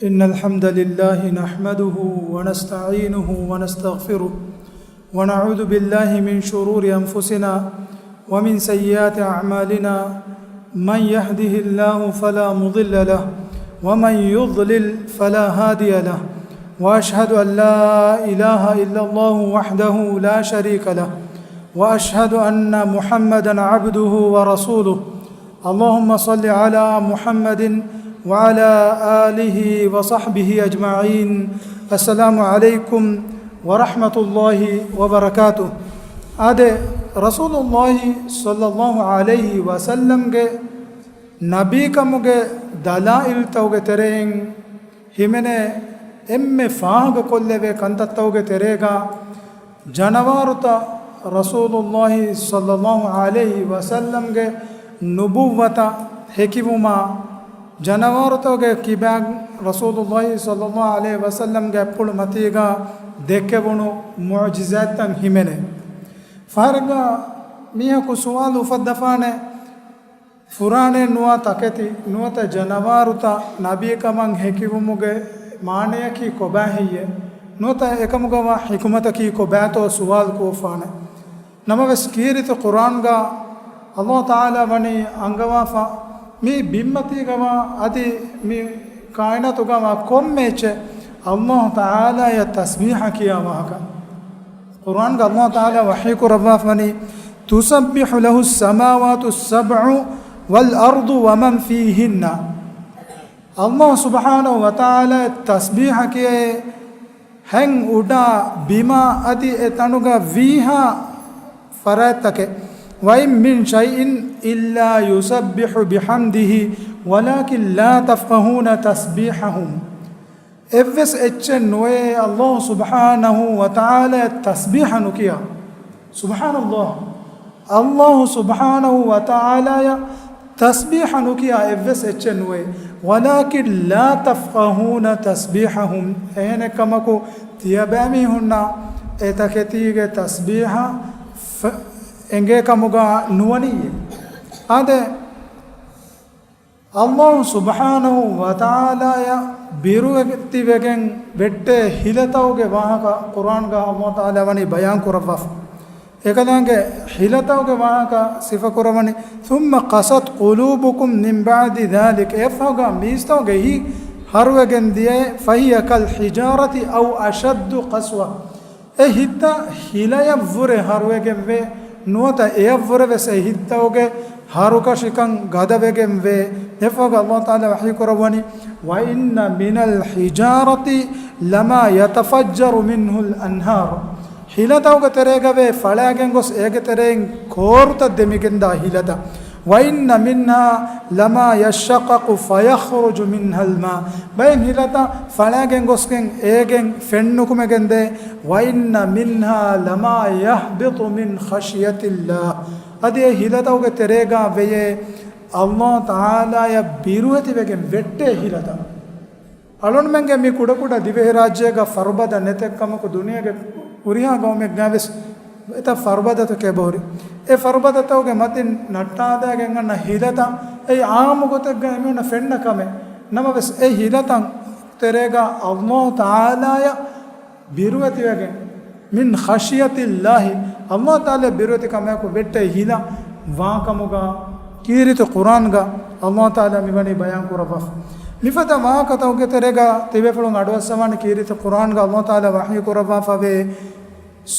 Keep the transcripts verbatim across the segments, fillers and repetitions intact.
إن الحمد لله نحمده ونستعينه ونستغفره، ونعوذ بالله من شرور أنفسنا ومن سيئات أعمالنا. من يهده الله فلا مضل له، ومن يضلل فلا هادي له، وأشهد أن لا إله إلا الله وحده لا شريك له، وأشهد أن محمدا عبده ورسوله. اللهم صل على محمد وعلى آله وصحبه أجمعين. السلام عليكم ورحمة الله وبركاته. އާދެ، ރަސޫލުﷲ ޞައްލަﷲ ޢަލައިހި ވަސައްލަމްގެ ނަބީކަމުގެ ދަލާއިލްތަކުގެ ތެރެއިން ހިމެނޭ އެންމެ ފާހަގަކޮށްލެވޭ ކަންތައްތަކުގެ ތެރޭގަ، ޖަނަވާރުތައް ރަސޫލުﷲ ޞައްލަﷲ ޢަލައިހި ވަސައްލަމްގެ ނުބުއްވަތަށް ހެކިވުމާ، ޖަނަވާރުތަކުގެ ކިބައިން ރަސޫލުﷲ ޞައްލަﷲ ޢަލައިހި ވަސައްލަމްގެ އަތްޕުޅު މަތީގަ ދެއްކެވުނު މުޢުޖިޒާތްތައް ހިމެނޭ. ފަހަރެއްގަ މީހަކު ސުވާލު އުފައްދަފާނެ، ފުރާނައެއް ނުވާ ތަކެތި، ނުވަތަ ޖަނަވާރުތައް ނަބީކަމަށް ހެކިވުމުގެ މާނަޔަކީ ކޮބާހެއްޔޭ؟ ނުވަތަ އެކަމުގަވާ ޙިކުމަތަކީ ކޮބާތޯ ސުވާލު ކުރައްވާނެ. ނަމަވެސް ކީރިތި ޤުރްއާންގަ ﷲ ތަޢާލާ ވަނީ އަންގަވާފަ، މި ބިންމަތީގަވާ އަދި މި ކާއިނާތުގަވާ ކޮންމެ އެއްޗެއް ﷲ ތަޢާލާޔަށް ތަސްބީޙަ ކިޔާ ވާހަކަ. ޤުރްއާންގަ ﷲ ތަޢާލާ ވަޙީ ކުރައްވާފަވަނީ، تسبح له السماوات السبع والأرض ومن فيهن. ﷲ ސުބްޙާނަހޫ ވަތަޢާލާ ތަސްބީޙަ ކިޔޭ ހެން އުޑާ ބިމާ އަދި އެ ތަނުގަ ވީހާ ފަރާތްތަކެއް. وإن من شيء إلا يسبح بحمده ولكن لا تفقهون تسبيحهم. އެއްވެސް އެއްޗެއް ނުވޭ ﷲ ސުބްޙާނަހޫ ވަތަޢާލާ ތަސްބީޙަ ނުކިޔާ. ސުބްޙާނަﷲ. ﷲ ސުބްޙާނަހޫ ވަތަޢާލާޔަށް ތަސްބީޙަ ނުކިޔާ އެއްވެސް އެއްޗެއް ނުވޭ. ولكن لا تفقهون تسبيحهم. އެހެނެއް ކަމަކު، ތިޔަބައިމީހުންނަށް އެ ތަކެތީގެ ތަސްބީޙަ ފ-، އެނގޭ ކަމުގަ ނުވަނީއޭ. އާދެ، ﷲ ސުބްޙާނަހޫ ވަތަޢާލާޔަށް ބިރުވެތިވެގެން ވެއްޓޭ ހިލަތަކުގެ ވާހަކަ ޤުރްއާންގަ ﷲ ތަޢާލާ ވަނީ ބަޔާން ކުރައްވާފަ. އެކަލާނގެ ހިލަތަކުގެ ވާހަކަ ސިފަކުރައްވަނީ، ثم قست قلوبكم من بعد ذلك. އެފަހުގަ މީސްތަކުގެ ހިތް ހަރުވެގެން ދިޔައޭ، فهي كالحجارة أو أشد قسوة. އެ ހިތްތައް ހިލަޔަށްވުރެ ހަރުވެގެންވޭ، ނުވަތަ އެޔަށްވުރެވެސް އެ ހިތްތަކުގެ ހަރުކަށިކަން ގަދަވެގެންވޭ. އެފަހުގަ ﷲ ތަޢާލާ ވަޙީކުރައްވަނީ، وإن من الحجارة لما يتفجر منه الأنهار. ހިލަތަކުގެ ތެރޭގަވޭ ފަޅާގެން ގޮސް އޭގެ ތެރެއިން ކޯރުތައް ދެމިގެންދާ ހިލަތައް. وإن منها لما يشقق فيخرج منها الماء. ބައެއް ހިލަތައް ފަޅާގެން ގޮސްގެން އޭގެން ފެންނުކުމެގެންދޭ. وإن منها لما يهبط من خشية الله. އަދި އެ ހިލަތަކުގެ ތެރޭގަ ވެޔޭ ﷲ ތަޢާލާޔަށް ބިރުވެތިވެގެން ވެއްޓޭ ހިލަތައް. އަޅުންމެންގެ މި ކުޑަކުޑަ ދިވެހިރާއްޖޭގަ ފަރުބަދަ ނެތެއް ކަމަކު، ދުނިޔޭގެ ހުރިހާ ގައުމެއްގަވެސް އެތައް ފަރުބަދަތަކެއް އެބަހުރި. އެ ފަރުބަދަތަކުގެ މަތިން ނައްޓާލައިގެން އަންނަ ހިލަތައް އެއީ އާއްމު ގޮތެއްގަ އެމީހުންނަށް ފެންނަ ކަމެއް. ނަމަވެސް، އެ ހިލަތައް ތެރޭގަ ﷲ ތަޢާލާޔަށް ބިރުވެތިވެގެން، من خشية الله، ﷲ ތަޢާލާ ބިރުވެތި ކަމަކު ވެއްޓޭ ހިލަ ވާކަމުގަ ކީރިތި ޤުރްއާންގަ ﷲ ތަޢާލާ މިވަނީ ބަޔާން ކުރައްވާފަ. މިފަދަ ވާހަކަތަކުގެ ތެރޭގަ ތިބޭފުޅުން އަޑުއައްސަވާނެ ކީރިތި ޤުރްއާންގަ ﷲ ތަޢާލާ ވަޙީ ކުރައްވާފަވޭ،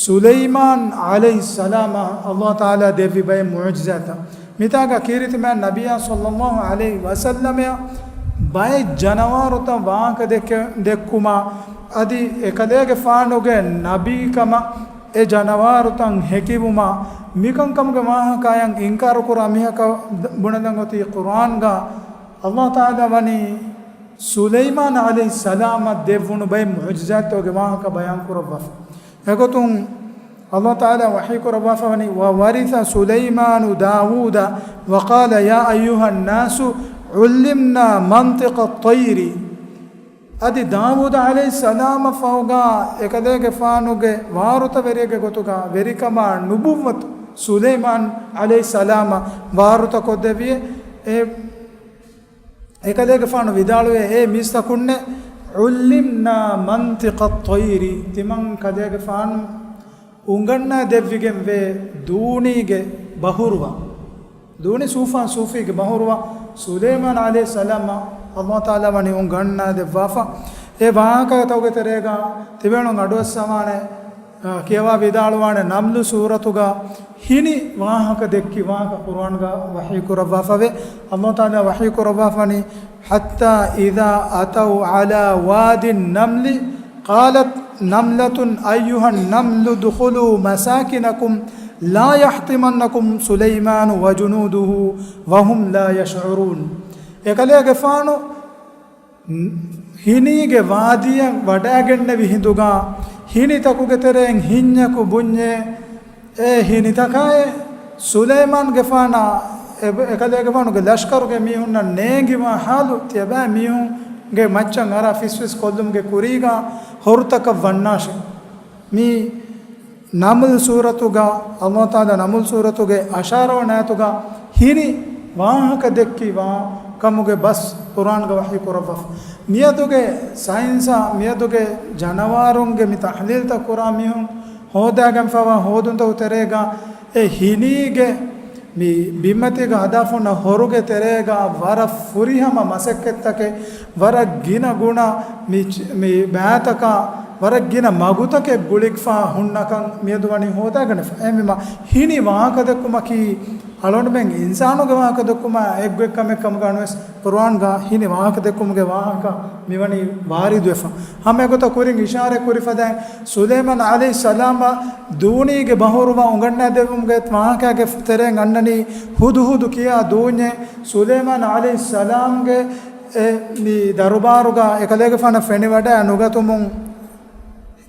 ސުލައިމާން ޢަލައިހިއްސަލާމަށް ﷲ ތަޢާލާ ދެއްވި ބައެއް މުޢުޖިޒާތައް. މިތާގަ ކީރިތި މާތް ނަބިއްޔާ ޞައްލައްލާހު ޢަލައިހި ވަސައްލަމައަށް ބައެއް ޖަނަވާރުތައް ވާހަކަ ދެއްކެ-، ދެއްކުމާ، އަދި އެކަލޭގެފާނުގެ ނަބީކަމަށް އެ ޖަނަވާރުތައް ހެކިވުމާ، މިކަންކަމުގެ ވާހަކައަށް އިންކާރުކުރާ މީހަކަށް ބުނެލަން އޮތީ ޤުރްއާންގަ ﷲ ތަޢާލާ ވަނީ ސުލައިމާން ޢަލައިހިއްސަލާމަށް ދެއްވުނު ބައެއް މުޢުޖިޒާތްތަކުގެ ވާހަކަ ބަޔާން ކުރައްވާފަ. އެގޮތުން ﷲ ތަޢާލާ ވަޙީ ކުރައްވާފަވަނީ، وورث سليمان داود وقال يا أيها الناس علمنا منطق الطير. އަދި ދާވޫދު ޢަލައިހިއްސަލާމަށް ފަހުގަ އެކަލޭގެފާނުގެ ވާރުތަވެރިއެއްގެ ގޮތުގަ ވެރިކަމާ ނުބުއްވަތު ސުލައިމާން ޢަލައިހިއްސަލާމަށް ވާރުތަކޮށްދެއްވިއޭ. އެ އެކަލޭގެފާނު ވިދާޅުވޭ، އޭ މީސްތަކުންނޭ، عُلِّمْنَا مَنْطِقَ الطَّيْرِ، ތިމަން ކަލޭގެފާނު އުނގަންނާ ދެއްވިގެން ވޭ ދޫނީގެ ބަހުރުވަ. ދޫނި ސޫފާން ސޫފީގެ ބަހުރުވަ ސުލައިމާން ޢަލައިހިއްސަލާމަށް ﷲ ތަޢާލާ ވަނީ އުނގަންނާ ދެއްވާފަ. އެ ވާހަކަތަކުގެ ތެރޭގަ ތިބޭނުން އަޑުއައްސަވާނެ، އަ، ކިޔަވާ ވިދާޅުވާނެ ނަމްލު ސޫރަތުގަ ހިނި ވާހަކަ ދެއްކި ވާހަކަ ޤުރުއާންގަ ވަޙީ ކުރައްވާފަވޭ. ﷲ ތަޢާލާ ވަޙީ ކުރައްވާފަނީ، حَتَّى إِذَا أَتَوْا عَلَى وَادِ النَّمْلِ قَالَتْ نَمْلَةٌ أَيُّهَا النَّمْلُ ادْخُلُوا مَسَاكِنَكُمْ لَا يَحْطِمَنَّكُمْ سُلَيْمَانُ وَجُنُودُهُ وَهُمْ لَا يَشْعُرُونَ. އެކަލޭގެފާނު ހިނީގެ ވާދީއަށް ވަޑައިގެންނެވި ހިނދުގަ ހިނިތަކުގެ ތެރެއިން ހިންޏަކު ބުންޏޭ، އެ ހިނިތަކާއި ސުލައިމާންގެފާނާ އެ-، އެކަލޭގެފާނުގެ ލަޝްކަރުގެ މީހުންނަށް ނޭނގިވާ ޙާލު ތިޔަބައި މީހުންގެ މައްޗަށް އަރާ ފިސްފިސް ކޮށްލުމުގެ ކުރީގަ ހޮރުތަކަށް ވަންނާށެ. މި ނަމްލް ސޫރަތުގަ، ﷲ ތަޢާލާ ނަމްލް ސޫރަތުގެ އަށާރަ ވަނަ އާޔަތުގަ ހިނި ވާހަކަ ދެއްކި ވާ ކަމުގެ ބަސް ޤުރުއާންގަ ވަޙީ ކުރައްވާފަ. މިއަދުގެ ސައިންސާ މިއަދުގެ ޖަނަވާރުންގެ މި ތަޙްލީލްތައް ކުރާ މީހުން ހޯދާގެންފަވާ ހޯދުންތަކު ތެރޭގަ އެ ހިނީގެ މި ބިންމަތީގަ ހަދާފަ ހުންނަ ހޮރުގެ ތެރޭގަ ވަރަށް ފުރިހަމަ މަސައްކަތްތަކެއް، ވަރަށް ގިނަ ގުނަ މި، މި ބައިތަކާ ވަރަށް ގިނަ މަގުތަކެއް ގުޅިގެފަ ހުންނަކަން މިއަދު ވަނީ ހޯދާގަނެފަ. އެހެންވީމަ ހިނި ވާހަކަދެއްކުމަކީ އަޅުގަނޑުމެން އިންސާނުގެ ވާހަކަދެއްކުމާ އެއްގޮތް ކަމެއް ކަމުގަ ނުވެސް ޤުރުއާންގަ ހިނި ވާހަކަދެއްކުމުގެ ވާހަކަ މިވަނީ ވާރިދުވެފަ. ހަމައެގޮތަށް ކުރިން އިޝާރަތް ކުރި ފަދައިން ސުލައިމާން ޢަލައިހިއްސަލާމަށް ދޫނީގެ ބަހުރުވަ އުނގަންނާދެއްވުމުގެ ވާހަކައިގެ ތެރެއިން އަންނަނީ ހުދުހުދު ކިޔާ ދޫންޏެއް ސުލައިމާން ޢަލައިހިއްސަލާމްގެ އެ މި ދަރުބާރުގަ އެކަލޭގެފާނަށް ފެނިވަޑައި ނުގަތުމުން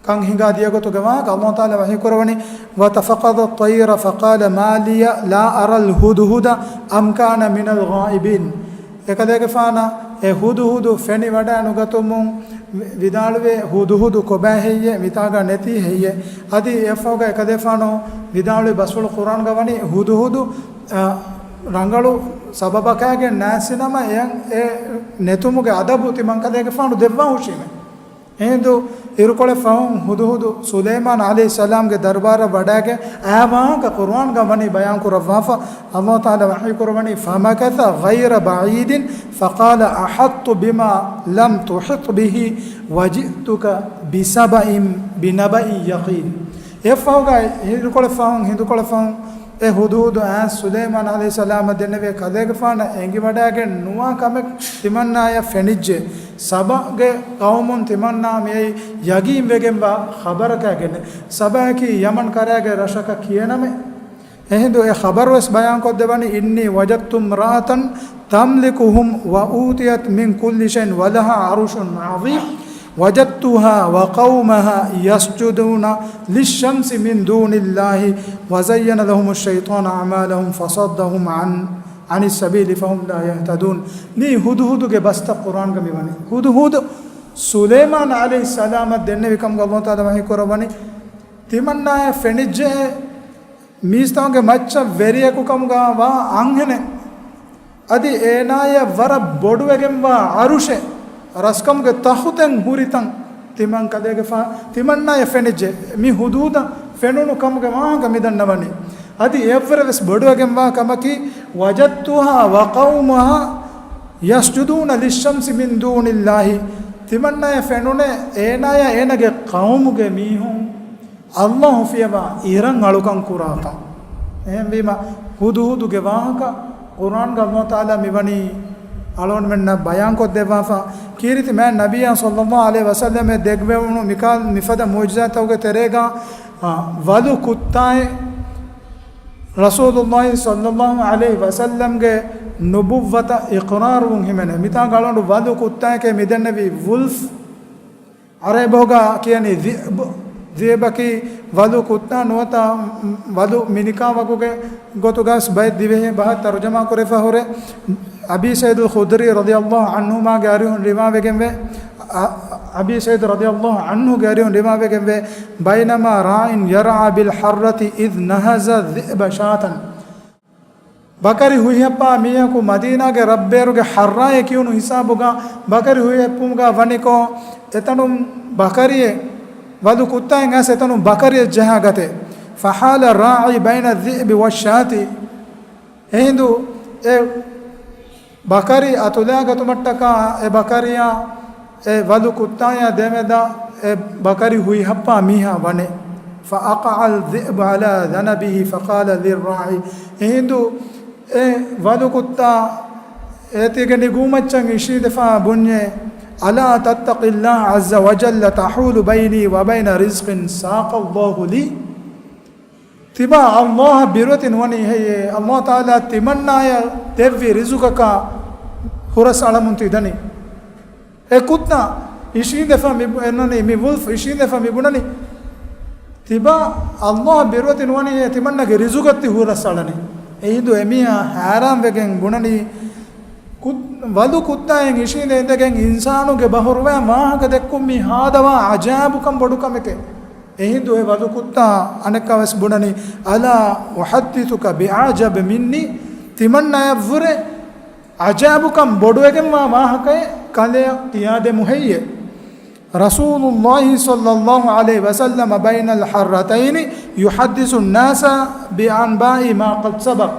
ކަން ހިނގާ ދިޔަގޮތުގެ ވާހަކަ ﷲ ތަޢާލާ ވަޙީ ކުރަވަނީ، وَتَفَقَّدَ الطَّيْرَ فَقَالَ مَا لِيَ لَا أَرَى الْهُدْهُدَ أَمْ كَانَ مِنَ الْغَائِبِينَ. އެކަލޭގެފާނަށް އެ ހުދުހުދު ފެނި ވަޑައި ނުގަތުމުން ވި-، ވިދާޅުވޭ ހުދުހުދު ކޮބާ ހެއްޔޭ، މިތާގަ ނެތީ ހެއްޔޭ؟ އަދި އެއަށްފަހުގަ އެކަލޭގެފާނު ވިދާޅުވި ބަސްފުޅު ޤުރުއާންގަ ވަނީ ހުދުހުދު، އަ، ރަނގަޅު ސަބަބަކާގެން ނާސިނަމަ އެ، އެ ނެތުމުގެ އަދަބު ތިމަން ކަލޭގެފާނު ދެއްވާ ހުށީމެ. އެހިނދު އިރުކޮޅެއް ފަހުން ހުދުހުދު ސުލައިމާން ޢަލައިހިއްސަލާމްގެ ދަރުބާރަށް ވަޑައިގެން އާ ވާހަކަ ޤުރުއާންގަ ވަނީ ބަޔާން ކުރައްވާފަ. ﷲ ތަޢާލާ ވަޙީ ކުރަވަނީ، فَمَكَثَ غَيْرَ بَعِيدٍ فَقَالَ أَحَطتُ بِمَا لَمْ تُحِطْ بِهِ وَجِئْتُكَ بِسَبَإٍ، بِنَبَإٍ يَقِينٍ. އެއަށްފަހުގަ އިރުކޮޅެއް ފަހުން ހިނދުކޮޅެއް ފަހުން އެ ހުދުހުދު އާ ސުލައިމާން ޢަލައިހިއްސަލާމަށް ދެންނެވި ކަލޭގެފާނަށް އެނގިވަޑައިގެން ނުވާ ކަމެއް ތިމަންނާޔަށް ފެނިއްޖެ. ސަބަގެ ޤައުމުން ތިމަންނާ މިއައީ ޔަގީންވެގެންވާ ޚަބަރަކާގެން. ސަބައަކީ ޔަމަން ކަރައިގެ ރަށަކަށް ކިޔޭނަމެ. އެހިނދު އެ ޚަބަރުވެސް ބަޔާންކޮށްދެވަނީ، إِنِّي وَجَدْتُ امْرَأَةً تَمْلِكُهُمْ وَأُوتِيَتْ مِنْ كُلِّ شَيْءٍ وَلَهَا عَرْشٌ عَظِيمٌ وَجَدْتُهَا وَقَوْمَهَا يَسْجُدُونَ لِلشَّمْسِ مِنْ دُونِ اللَّهِ وَزَيَّنَ لَهُمُ الشَّيْطَانُ أَعْمَالَهُمْ فَصَدَّهُمْ عَنِ، عَنِ السَّبِيلِ فَهُمْ لَا يَهْتَدُونَ. މި ހުދުހުދުގެ ބަސްތައް ޤުރުއާންގަ މިވަނީ. ހުދުހުދު ސުލައިމާން ޢަލައިހިއްސަލާމަށް ދެންނެވި ކަމުގަ ﷲ ތަޢާލާ ވަޙީ ކުރައްވަނީ، ތިމަންނާޔަށް ފެނިއްޖެ މީސްތަކުންގެ މައްޗަށް ވެރިޔަކު ކަމުގަ ވާ އަންހެނެއް. އަދި އޭނާޔަށް ވަރަށް ބޮޑުވެގެންވާ ޢަރުޝެއް، ރަސްކަމުގެ ތަޚުތެއް ހުރިތަން ތިމަން ކަލޭގެފާ، ތިމަންނާޔަށް ފެނިއްޖެ. މި ހުދުހުދަށް ފެނުނު ކަމުގެ ވާހަކަ މިދަންނަވަނީ. އަދި އެއަށްވުރެ ވެސް ބޮޑުވެގެންވާ ކަމަކީ، وَجَدْتُهَا وَقَوْمَهَا يَسْجُدُونَ لِلشَّمْسِ مِنْ دُونِ اللَّهِ. ތިމަންނާޔަށް ފެނުނޭ އޭނާޔާ އޭނާގެ ޤައުމުގެ މީހުން ﷲ ފިޔަވާ އިރަށް އަޅުކަން ކުރާތާ. އެހެންވީމަ، ހުދުހުދުގެ ވާހަކަ ޤުރުއާންގަ ﷲ ތަޢާލާ މިވަނީ އަޅުގަނޑުމެންނަށް ބަޔާންކޮށްދެއްވާފަ. ކީރިތި މާތް ނަބިއްޔާ ޞައްލައްލާހު ޢަލައިހި ވަސައްލަމަށް ދެއްވެވުނު މިކާ-، މިފަދަ މުޢުޖިޒާތްތަކުގެ ތެރޭގަ، އާ، ވަލު ކުއްތާއެއް ރަސޫލުﷲ ޞައްލައްލާހު ޢަލައިހި ވަސައްލަމްގެ ނުބުއްވަތަށް އިޤްރާރުވުން ހިމެނޭ. މިތާގަ އަޅުގަނޑު ވަލު ކުއްތާއެކޭ މިދެންނެވީ، ވުލްފް. ޢަރަބި ބަހުގަ ކިޔަނީ ޛިއްބު. ޛިއްބަކީ ވަލު ކުއްތާ ނުވަތަ ވަލު މިނިކާ ވަގުގެ ގޮތުގަސް ބައެއް ދިވެހި ބަހަށް ތަރުޖަމާ ކުރެފަ ހުރެ. އަބީ ސަޢީދުލް ޚުދްރީ ރަޟިޔަﷲ ޢަންހުމާގެ އަރިހުން ރިވާވެގެންވޭ. އަ-، އަބީ ސަޢީދު ރަޟިޔަﷲ ޢަންހުގެ އަރިހުން ރިވާވެގެންވޭ، بَيْنَمَا رَاعٍ يَرْعَى بِالْحَرَّةِ إِذْ نَهَزَ الذِّئْبُ شَاةً. ބަކަރި ހުއިހައްޕާ މީހަކު މަދީނާގެ ރަށްބޭރުގެ ޙައްރާއޭ ކިޔުނު ހިސާބުގަ ބަކަރި ހުއިހައްޕުމުގަ ވަނިކޮށް، އެތަނުން ބަކަރިއެއް، ވަލު ކުއްތާއެއް އައިސް އެތަނުން ބަކަރިއެއް ޖަހާގަތޭ. فحال الراعي بين الذئب والشاة. އެހިނދު އެ ބަކަރި އަތުލާގަތުމަށްޓަކާ އެ ބަކަރިއާ އެ ވަލު ކުއްތާޔާ ދެމެދަށް އެ ބަކަރި ހުއިހައްޕާ މީހާ ވަނެ. فأقع الذئب على ذنبه فقال للراعي. އެހިނދު އެ ވަލު ކުއްތާ އޭތިގެ ނިގޫމައްޗަށް އިށީދެފާ ބުންޏޭ، ألا تتق الله عز وجل تحول بيني وبين رزق ساق الله لي؟ ތިބާ ﷲ އަށް ބިރުވެތި ނުވަނީ ހެއްޔޭ؟ ﷲ ތަޢާލާ ތިމަންނާޔަށް ދެއްވި ރިޒުޤަކާ ހުރަސް އަޅަމުން ތި ދަނީ. އެ ކުއްތާ އިށީނދެފަ މި ބު-، އެންނަނީ މި ވުލްފް އިށީނދެފަ މި ބުނަނީ. ތިބާ ﷲ އަށް ބިރުވެތި ނުވަނީ ހެއްޔޭ؟ ތިމަންނަގެ ރިޒުޤަށް ތި ހުރަސް އަޅަނީ. އެހިނދު އެމީހާ ހައިރާންވެގެން ބުނަނީ، ކު-، ވަލު ކުއްތާއިން އިށީނދެ އިނދެގެން އިންސާނުގެ ބަހުރުވައި ވާހަކަ ދެއްކުން މި ހާދަވާ އަޖާއިބުކަން ބޮޑު ކަމެކޭ. އެހިނދު އެ ވަލު ކުއްތާ އަނެއްކާވެސް ބުނަނީ، ألا أحدثك بأعجب مني؟ ތިމަންނަޔަށްވުރެ އަޖާއިބުކަން ބޮޑުވެގެންވާ ވާހަކައެއް ކަލެއަށް ކިޔާދެމު ހެއްޔޭ؟ رسول الله صلى الله عليه وسلم بين الحرتين يحدث الناس بأنباء ما قد سبق.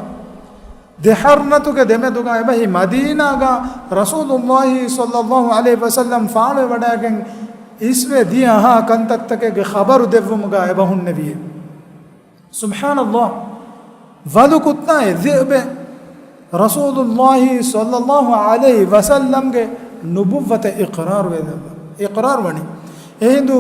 ދެ ޙައްރަތުގެ ދެމެދުގަ އެބަހީ މަދީނާގަ ރަސޫލުﷲ ޞައްލަﷲ ޢަލައިހި ވަސައްލަމް ފާޅުވެވަޑައިގެން އިސްވެ ދިޔަ އަހާ ކަންތައްތަކެއްގެ ޚަބަރު ދެއްވުމުގަ އެބަހުންނެވިއޭ. ސުބްޙާނަﷲ. ވަލު ކުއްތާއެއް ޛިއުބެއް ރަސޫލުﷲ ޞައްލަﷲ ޢަލައިހި ވަސައްލަމްގެ ނުބުއްވަތަށް އިޤްރާރު ވެ-، އިޤްރާރު ވަނީ. އެހިނދު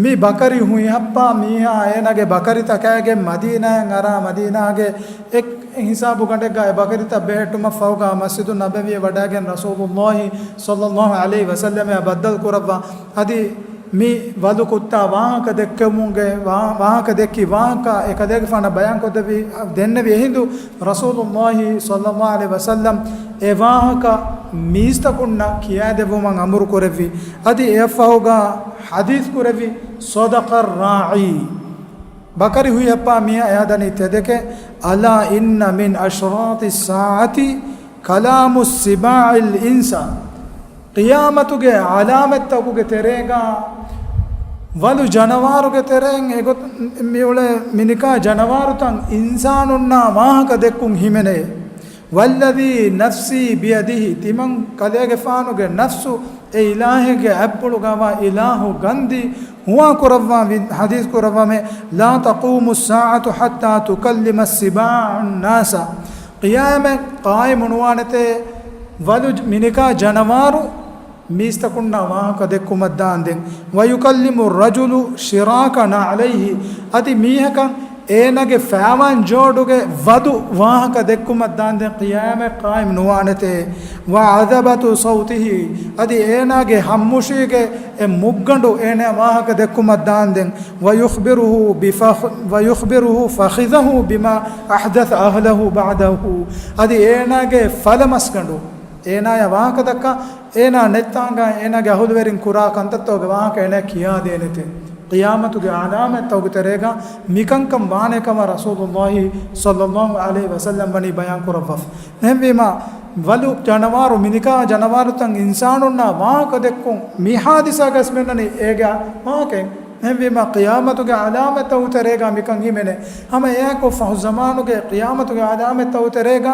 މި ބަކަރި ހުއިހައްޕާ މީހާ އޭނާގެ ބަކަރިތަކާގެން މަދީނާއަށް އަރާ މަދީނާގެ އެއް ހިސާބުގަނޑެއްގަ އެ ބަކަރިތައް ބެހެއްޓުމަށް ފަހުގަ މަސްޖިދު ނަބަވީއަށް ވަޑައިގެން ރަސޫލުﷲ ޞައްލަﷲ ޢަލައިހި ވަސައްލަމަށް ބައްދަލު ކުރައްވާ. އަދި މި ވަލު ކުއްތާ ވާހަކަ ދެއްކެމުންގެ ވާ-، ވާހަކަ ދެއްކި ވާހަކަ އެކަލޭގެފާނަށް ބަޔާންކޮށްދެއްވި، ދެންނެވި އެހިނދު ރަސޫލުﷲ ޞައްލަﷲ ޢަލައިހި ވަސައްލަމް އެ ވާހަކަ މީސްތަކުންނަށް ކިޔާދެއްވުމަށް އަމުރު ކުރެއްވި. އަދި އެއަށްފަހުގަ ޙަދީޘް ކުރެއްވި، صدق الراعي. ބަކަރި ހުއިހައްޕާ މީހާ އެހާ ދަނީ ތެދެކޭ. ألا إن من أشراط الساعة كلام السباع الإنس. ޤިޔާމަތުގެ ޢަލާމަތްތަކުގެ ތެރޭގަ ވަލު ޖަނަވާރުގެ ތެރެއިން އެގޮތަށް މިއުޅޭ މިނިކާ ޖަނަވާރުތައް އިންސާނުންނާ ވާހަކަ ދެއްކުން ހިމެނޭ. والذي نفسي بيده، ތިމަން ކަލޭގެފާނުގެ ނަފްސު އެ އިލާހެއްގެ އަތްޕުޅުގަވާ އިލާހު ގަންދީ ހުވާ ކުރައްވާ ވި-، ޙަދީޘް ކުރައްވަމޭ، لا تقوم الساعة حتى تكلم السباع الناس. ޤިޔާމަތް ޤާއިމު ނުވާނެތޭ ވަލު މިނިކާ ޖަނަވާރު މީސްތަކުންނާ ވާހަކަ ދެއްކުމަށް ދާންދެން. ويكلم الرجل شراك نعليه، އަދި މީހަކަށް އޭނާގެ ފައިވާން ޖޯޑުގެ ވަދު ވާހަކަ ދެއްކުމަށް ދާންދެން ޤިޔާމަތް ޤާއިމް ނުވާނެތޭ. وعذبة صوته، އަދި އޭނާގެ ހައްމުށީގެ އެ މުއްގަނޑު އޭނާ ވާހަކަ ދެއްކުމަށް ދާންދެން. ويخبره بفخ-، ويخبره فخذه بما أحدث أهله بعده، އަދި އޭނާގެ ފަލަމަސްގަނޑު އޭނާޔަށް ވާހަކަ ދައްކާ، އޭނާ ނެތްތާނގަ އޭނާގެ އަހުލުވެރިން ކުރާ ކަންތައްތަކުގެ ވާހަކަ އޭނާ ކިޔާދޭނެތޭ. ޤިޔާމަތުގެ ޢަލާމަތްތަކުގެ ތެރޭގަ މިކަންކަން ވާނެ ކަމަށް ރަސޫލުﷲ ޞައްލަﷲ ޢަލައިހި ވަސައްލަމް ވަނީ ބަޔާން ކުރައްވާފަ. އެހެންވީމަ، ވަލު ޖަނަވާރު މިނިކާ ޖަނަވާރުތައް އިންސާނުންނާ ވާހަކަ ދެއްކުން މި ޙާދިސާގަސް މެންނަނީ އޭގެ ވާހަކައެއް. އެހެންވީމަ، ޤިޔާމަތުގެ ޢަލާމަތްތަކުގެ ތެރޭގަ މިކަން ހިމެނޭ. ހަމަ އެއާއެކު ފަހު ޒަމާނުގެ ޤިޔާމަތުގެ ޢަލާމަތްތަކުގެ ތެރޭގަ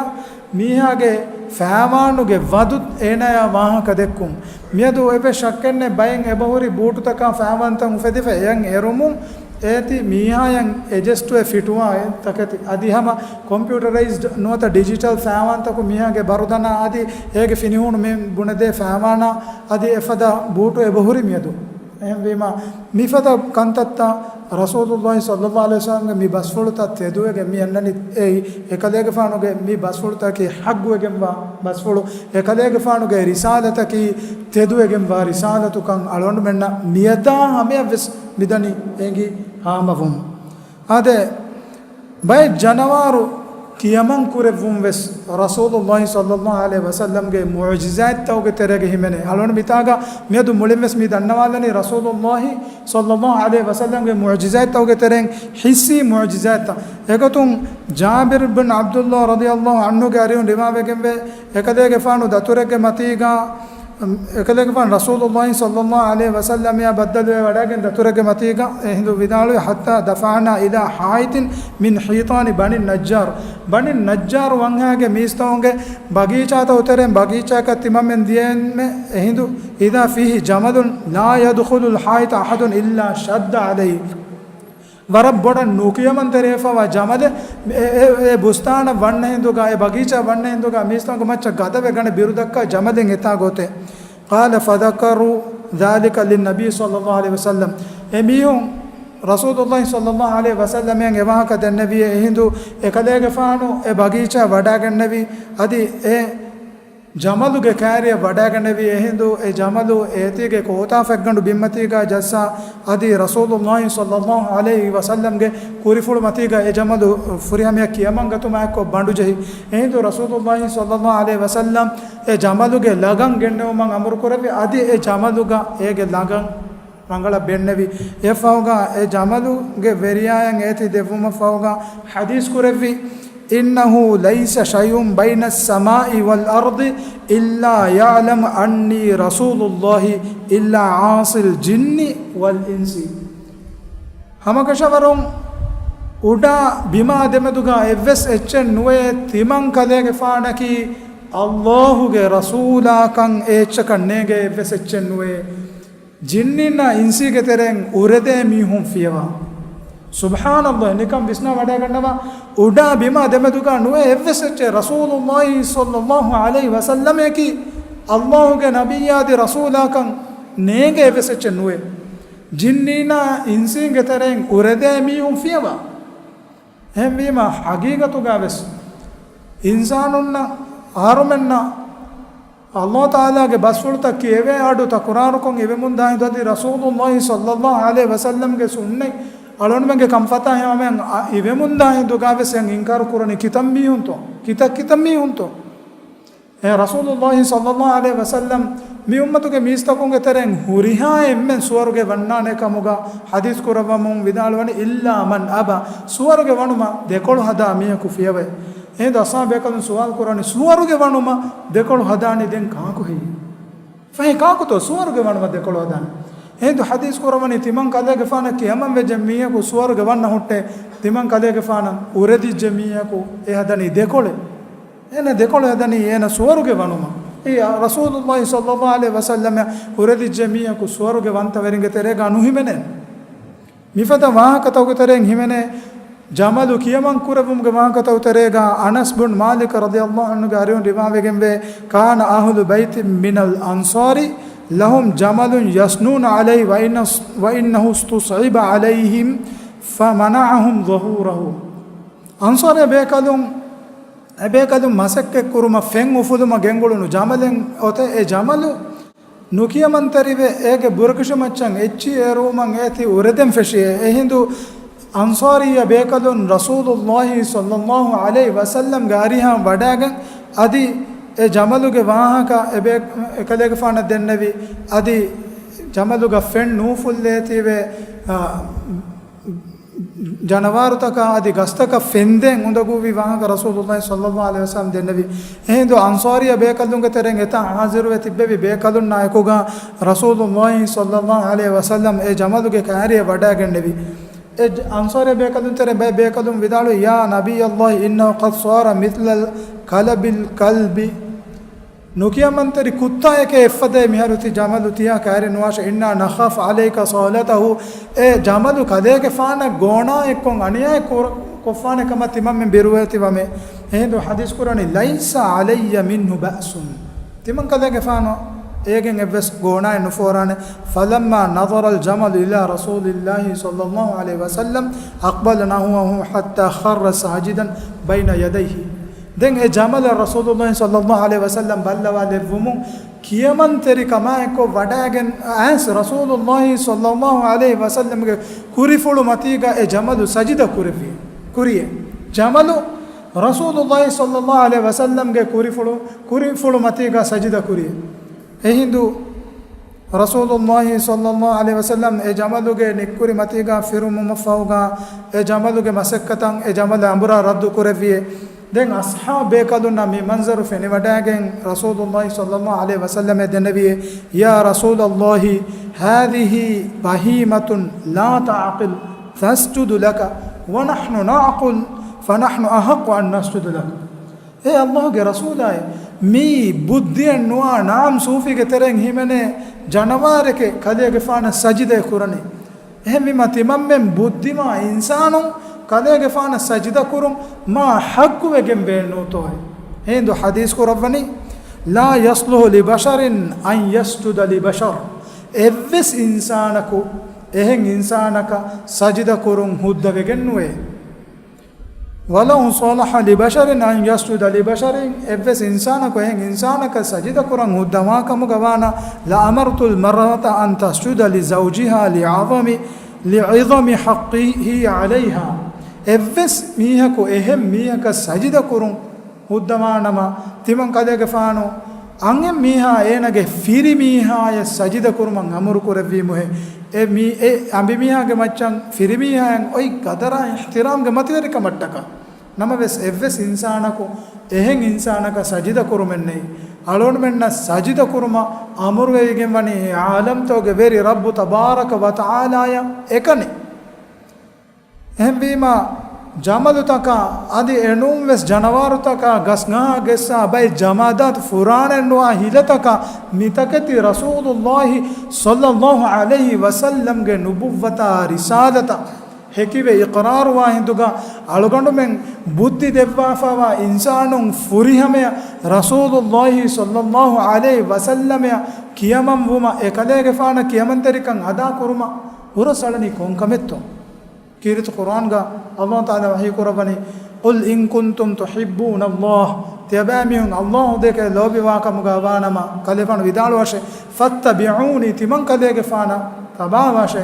މީހާގެ ފައިވާނުގެ ވަދު އޭނާޔާ ވާހަކަ ދެއްކުން. މިއަދު އެއްވެސް ޝައްކެއްނެތް ބައެއް އެބަހުރި ބޫޓުތަކާ ފައިވާންތައް އުފެދިފަ އެޔަށް އެރުމުން އޭތި މީހާޔަށް އެޖަސްޓުވެ ފިޓުވާ ތަކެތި. އަދި ހަމަ ކޮމްޕިއުޓަރައިޒްޑް ނުވަތަ ޑިޖިޓަލް ފައިވާންތަކު މީހާގެ ބަރުދަނާ އަދި އޭގެ ފިނިހޫނު މި ބުނެދޭ ފައިވާނާ އަދި އެފަދަ ބޫޓު އެބަހުރި މިއަދު. އެހެންވީމަ، މިފަދަ ކަންތައްތައް ރަސޫލުﷲ ޞައްލަﷲ ޢަލައިހި ވަސައްލަމްގެ މި ބަސްފުޅުތައް ތެދުވެގެން މި އަންނަނީ އެއީ، އެކަލޭގެފާނުގެ މި ބަސްފުޅުތަކީ ޙައްޤުވެގެންވާ ބަސްފުޅު، އެކަލޭގެފާނުގެ ރިސާލަތަކީ ތެދުވެގެންވާ ރިސާލަތުކަން އަޅުގަނޑުމެންނަށް މިއަދާ ހަމަޔަށްވެސް މިދަނީ އެނގި ހާމަވުން. އާދެ، ބައެއް ޖަނަވާރު ކިޔަމަން ކުރެއްވުން ވެސް ރަސޫލުﷲ ޞައްލަﷲ ޢަލައިހި ވަސައްލަމްގެ މުޢުޖިޒާތްތަކުގެ ތެރޭގަ ހިމެނޭ. އަޅުގަނޑު މިތާގަ މިއަދު މުޅިން ވެސް މި ދަންނަވާލަނީ ރަސޫލުﷲ ޞައްލަﷲ ޢަލައިހި ވަސައްލަމްގެ މުޢުޖިޒާތްތަކުގެ ތެރެއިން ޙިއްސީ މުޢުޖިޒާތްތައް. އެގޮތުން ޖާބިރު ބިން ޢަބްދުﷲ ރަޟިޔަﷲ ޢަންހުގެ އަރިހުން ރިވާވެގެންވޭ، އެކަލޭގެފާނު ދަތުރެއްގެ މަތީގަ، އެކަލޭގެފާނު ރަސޫލުﷲ ޞައްލަﷲ ޢަލައިހި ވަސައްލަމައާ ބައްދަލުވެ ވަޑައިގެން ދަތުރެއްގެ މަތީގަ އެހިނދު ވިދާޅުވި، حتى دفعنا إلى حائط من حيطان بني النجار. ބަނީ ނައްޖާރު ވަންހާގެ މީސްތަކުންގެ ބަގީޗާތަކު ތެރެއިން ބަގީޗާއަކަށް ތިމަންމެން ދިޔައިންމެ އެހިނދު، إذا فيه جمل لا يدخل الحائط أحد إلا شد عليه. ވަރަށް ބޮޑަށް ނުކިޔަމަންތެރިވެފަވާ ޖަމަލެއް އެ، އެ، އެ ބުސްތާނަށް ވަންނަ ހިނދުގަ، އެ ބަގީޗާ ވަންނަ ހިނދުގަ މީސްތަކުންގެ މައްޗަށް ގަދަވެ ގަނޑެއް ބިރުދައްކާ ޖަމަލެއް އެތާ ގޮތެއް. قال فذكروا ذلك للنبي صلى الله عليه وسلم. އެ މީހުން ރަސޫލުﷲ ޞައްލަﷲ ޢަލައިހި ވަސައްލަމައަށް އެ ވާހަކަ ދެންނެވިއޭ އެހިނދު އެކަލޭގެފާނު އެ ބަގީޗާ ވަޑައިގެންނެވި އަދި އެ ޖަމަލުގެ ކާރިއަށް ވަޑައިގެންނެވި އެހިނދު އެ ޖަމަލު އޭތީގެ ކޯތާފަތްގަނޑު ބިންމަތީގަ ޖައްސާ އަދި ރަސޫލުﷲ ޞައްލަﷲ ޢަލައިހި ވަސައްލަމްގެ ކުރިފުޅު މަތީގަ އެ ޖަމަލު ފުރިހަމަޔަށް ކިޔަމަންގަތުމާއެއްކޮށް ބަނޑުޖެހި. އެހިނދު ރަސޫލުﷲ ޞައްލަﷲ ޢަލައިހި ވަސައްލަމް އެ ޖަމަލުގެ ލަގަން ގެންނެވުމަށް އަމުރު ކުރެއްވި އަދި އެ ޖަމަލުގަ އޭގެ ލަގަން ރަނގަޅަށް ބެންނެވި. އެއަށްފަހުގަ އެ ޖަމަލުގެ ވެރިޔާއަށް އޭތި ދެއްވުމަށްފަހުގަ ޙަދީޘް ކުރެއްވި، إنه ليس شيء بين السماء والأرض إلا يعلم أني رسول الله إلا عاصي الجن والإنس. ހަމަކަށަވަރުން އުޑާ ބިމާ ދެމެދުގަ އެއްވެސް އެއްޗެއް ނުވޭ، ތިމަން ކަލޭގެފާނަކީ ﷲ ގެ ރަސޫލާކަން އެއްޗަކަށް ނޭނގޭ އެއްވެސް އެއްޗެއް ނުވޭ. ޖިންނީންނާ އިންސީގެ ތެރެއިން އުރެދޭ މީހުން ފިޔަވާ. ސުބްޙާނަﷲ، ނިކަން ވިސްނާ ވަޑައިގަންނަވާ، އުޑާ ބިމާ ދެމެދުގަ ނުވޭ އެއްވެސް އެއްޗެއް. ރަސޫލުﷲ ޞައްލަﷲ ޢަލައިހި ވަސައްލަމަކީ ﷲ ގެ ނަބިއްޔާ އަދި ރަސޫލާކަން ނޭނގޭ އެއްވެސް އެއްޗެއް ނުވޭ. ޖިންނީންނާ އިންސީންގެ ތެރެއިން އުރެދޭ މީހުން ފިޔަވާ. އެހެންވީމަ، ޙަޤީޤަތުގަ ވެސް އިންސާނުންނަށް އަހަރުމެންނަށް ﷲ ތަޢާލާގެ ބަސްފުޅުތައް ކިޔެވޭ އަޑު ތަކުރާރުކޮށް އިވެމުންދާ ހިނދު އަދި ރަސޫލުﷲ ޞައްލަﷲ ޢަލައިހި ވަސައްލަމްގެ ސުންނަތް އަޅުގަނޑުމެންގެ ކަންފަތާ ހަމައަށް އިވެމުންދާ ހިނދުގަ ވެސް އެ އިންކާރު ކުރަނީ ކިތައް މީހުންތޯ؟ ކިތައް ކިތައް މީހުންތޯ؟ އެ ރަސޫލުﷲ ޞައްލަﷲ ޢަލައިހި ވަސައްލަމް މި އުއްމަތުގެ މީސްތަކުންގެ ތެރެއިން ހުރިހާ އެންމެން ސުވަރުގެ ވަންނާނެ ކަމުގަ ޙަދީޘް ކުރައްވަމުން ވިދާޅުވަނީ، إلا من أبى، ސުވަރުގެ ވަނުމަށް ދެކޮޅު ހަދާ މީހަކު ފިޔަވައި. އެހިނދު އަޞްޙާބު ބޭކަލުން ސުވާލު ކުރަނީ، ސުވަރުގެ ވަނުމަށް ދެކޮޅު ހަދާނީ ދެން ކާކު ހެއްޔޭ؟ ފަހެ ކާކުތޯ ސުވަރުގެ ވަނުމަށް ދެކޮޅު ހަދާނީ؟ އެހިނދު ޙަދީޘް ކުރައްވަނީ، ތިމަން ކަލޭގެފާނަށް ކިޔަމަން ވެއްޖެ މީހަކު ސުވަރުގެ ވަންނަ ހުއްޓޭ، ތިމަން ކަލޭގެފާނަށް އުރެދިއްޖެ މީހަކު އެ ހަދަނީ ދެކޮޅެއް. އޭނަ ދެކޮޅު ހަދަނީ އޭނަ ސުވަރުގެ ވަނުމަށް. އެއީ ރަސޫލުﷲ ޞައްލަﷲ ޢަލައިހި ވަސައްލަމަށް އުރެދިއްޖެ މީހަކު ސުވަރުގެ ވަންތަވެރިންގެ ތެރޭގަ ނުހިމެނޭ. މިފަދަ ވާހަކަތަކުގެ ތެރެއިން ހިމެނޭ، ޖަމަލު ކިޔަމަން ކުރެއްވުމުގެ ވާހަކަތަކުގެ ތެރޭގަ އަނަސް ބުން މާލިކް ރަޟިޔަﷲ ޢަންހުގެ އަރިހުން ރިވާވެގެންވޭ، كان أهل بيت من الأنصار لهم جمل يسنون عليه وإن، وإنه استصعب عليهم فمنعهم ظهوره. އަންޞާރީ ބޭކަލުން، އެ ބޭކަލުން މަސައްކަތް ކުރުމަށް ފެން އުފުލުމަށް ގެންގުޅުނު ޖަމަލެއް އޮތޭ. އެ ޖަމަލު ނުކިޔަމަންތެރިވެ، އޭގެ ބުރަކަށި މައްޗަށް އެއްޗިހި އެރުވުމަށް އޭތި އުރެދެން ފެށިއޭ. އެހިނދު އަންޞާރީ ބޭކަލުން ރަސޫލުﷲ ޞައްލަﷲ ޢަލައިހި ވަސައްލަމްގެ އަރިހަށް ވަޑައިގެން އަދި އެ ޖަމަލުގެ ވާހަކަ އެ ބޭ-، އެކަލޭގެފާނަށް ދެންނެވި އަދި ޖަމަލުގަ ފެން ނޫފުއްލޭތީވެ، އާ، ޖަނަވާރުތަކާ އަދި ގަސްތަކަށް ފެންދޭން އުނދަގޫވި ވާހަކަ ރަސޫލުﷲ ޞައްލަﷲ ޢަލައިހި ވަސައްލަމް ދެންނެވި. އެހިނދު އަންޞާރީ ބޭކަލުންގެ ތެރެއިން އެތާ ޙާޟިރުވެ ތިއްބެވި ބޭކަލުންނާ އެކުގަ ރަސޫލުﷲ ޞައްލަﷲ ޢަލައިހި ވަސައްލަމް އެ ޖަމަލުގެ ކާރިއަށް ވަޑައިގެންނެވި. އެ ޖަ-، އަންޞާރީ ބޭކަލުން ތެރެ ބައެއް ބޭކަލުން ވިދާޅުވި، يا نبي الله إنه قد صار مثل كلب الكلب. ނުކިޔަމަންތެރި ކުއްތާއެކޭ އެއްފަދައިން މިހާރު ތި ޖަމަލު ތިޔާ ކައިރި ނުވާށޭ، إنا نخاف عليك صولته. އެ ޖަމަލު ކަލޭގެފާނަށް ގޯނާއެއްކޮށް އަނިޔާއެއް ކުރ-، ކޮށްފާނެ ކަމަށް ތިމަންމެން ބިރުވެތިވަމޭ. އެހިނދު ޙަދީޘް ކުރަނީ، ليس علي منه بأس. ތިމަން ކަލޭގެފާނު އޭގެން އެއްވެސް ގޯނާއެއް ނުފޯރާނެ. فلما نظر الجمل إلى رسول الله صلى الله عليه وسلم أقبل نحوه حتى خر ساجدا بين يديه. ދެން އެ ޖަމަލަށް ރަސޫލުﷲ ޞައްލަﷲ ޢަލައިހި ވަސައްލަމް ބައްލަވާލެއްވުމުން ކިޔަމަންތެރިކަމާއެކު ވަޑައިގެން އައިސް ރަސޫލުﷲ ޞައްލަﷲ ޢަލައިހި ވަސައްލަމްގެ ކުރިފުޅު މަތީގަ އެ ޖަމަލު ސަޖިދަ ކުރެއްވި. ކުރިއެ. ޖަމަލު ރަސޫލުﷲ ޞައްލަﷲ ޢަލައިހި ވަސައްލަމްގެ ކުރިފުޅު، ކުރިފުޅު މަތީގަ ސަޖިދަ ކުރި. އެހިނދު ރަސޫލުﷲ ޞައްލަﷲ ޢަލައިހި ވަސައްލަމް އެ ޖަމަލުގެ ނިއްކުރި މަތީގަ ފިރުމުމަށްފަހުގަ އެ ޖަމަލުގެ މަސައްކަތަށް އެ ޖަމަލަށް އަނބުރާ ރައްދު ކުރެއްވިއޭ. ދެން އަޞްޙާބު ބޭކަލުންނަށް މި މަންޒަރު ފެނިވަޑައިގެން ރަސޫލުﷲ ޞައްލަﷲ ޢަލައިހި ވަސައްލަމަށް ދެންނެވިއޭ، يا رسول الله، هذه بهيمة لا تعقل، تسجد لك ونحن نعقل، فنحن أحق أن نسجد لك. އޭ ﷲގެ ރަސޫލާއޭ، މީ ބުއްދިއެއް ނުވާ ނާމް ސޫފީގެ ތެރެއިން ހިމެނޭ ޖަނަވާރެކޭ ކަލޭގެފާނަށް ސަޖިދައެއް ކުރަނީ. އެހެންވީމާ ތިމަންމެން ބުއްދިވާ އިންސާނުން ކަލޭގެފާނަށް ސަޖިދަ ކުރުން މާ ޙައްޤުވެގެން ވޭނުތޯއޭ؟ އެހިނދު ޙަދީޘް ކުރައްވަނީ، لا يصلح لبشر أن يسجد لبشر. އެއްވެސް އިންސާނަކު އެހެން އިންސާނަކަށް ސަޖިދަ ކުރުން ހުއްދަވެގެން ނުވޭ. ولو صلح لبشر أن يسجد لبشر، އެއްވެސް އިންސާނަކު އެހެން އިންސާނަކަށް ސަޖިދަ ކުރަން ހުއްދަވާ ކަމުގަ ވާނަ، لأمرت المرأة أن تسجد لزوجها لعظم، لعظم حقه عليها. އެއްވެސް މީހަކު އެހެން މީހަކަށް ސަޖިދަ ކުރުން ހުއްދަވާނަމަ، ތިމަން ކަލޭގެފާނު އަންހެން މީހާ އޭނަގެ ފިރިމީހާޔަށް ސަޖިދަ ކުރުމަށް އަމުރު ކުރެއްވީމުހޭ. އެ މީ، އެ އަނބިމީހާގެ މައްޗަށް ފިރިމީހާއަށް އޮތް ޤަދަރާ އިޙްތިރާމްގެ މަތިވެރިކަމަށްޓަކާ. ނަމަވެސް، އެއްވެސް އިންސާނަކު އެހެން އިންސާނަކަށް ސަޖިދަ ކުރުމެއް ނެތް. އަޅުގަނޑުމެންނަށް ސަޖިދަ ކުރުމަށް އަމުރުވެވިގެން ވަނީ އެ ޢާލަމްތަކުގެ ވެރި ރައްބު ތަބާރަކަ ވަތަޢާލާޔަށް އެކަނި. އެހެންވީމާ، ޖަމަލުތަކާ އަދި އެނޫންވެސް ޖަނަވާރުތަކާ ގަސްގަހާ ގެއްސާ ބައެއް ޖަމާދާތު ފުރާނައެއް ނުވާ ހިލަތަކާ މިތަކެތި ރަސޫލުﷲ ޞައްލަﷲ ޢަލައިހި ވަސައްލަމްގެ ނުބުއްވަތާ ރިސާލަތަށް ހެކިވެ އިޤްރާރުވާ ހިނދުގަ އަޅުގަނޑުމެން ބުއްދި ދެއްވާފައިވާ އިންސާނުން ފުރިހަމަޔަށް ރަސޫލުﷲ ޞައްލަﷲ ޢަލައިހި ވަސައްލަމަޔަށް ކިޔަމަންވުމަށް އެކަލޭގެފާނަށް ކިޔަމަންތެރިކަން އަދާކުރުމަށް ހުރަސްއަޅަނީ ކޮންކަމެއްތޯ؟ ކީރިތި ޤުރުއާންގަ ﷲ ތަޢާލާ ވަޙީ ކުރައްވަނީ، قل إن كنتم تحبون الله، ތިޔަބައިމީހުން ﷲ ދެކެ ލޯބިވާކަމުގަ ވާނަމަ، ކަލޭފާނު ވިދާޅުވާށޭ، فاتبعوني، ތިމަން ކަލޭގެފާނަށް ތަބާވާށޭ،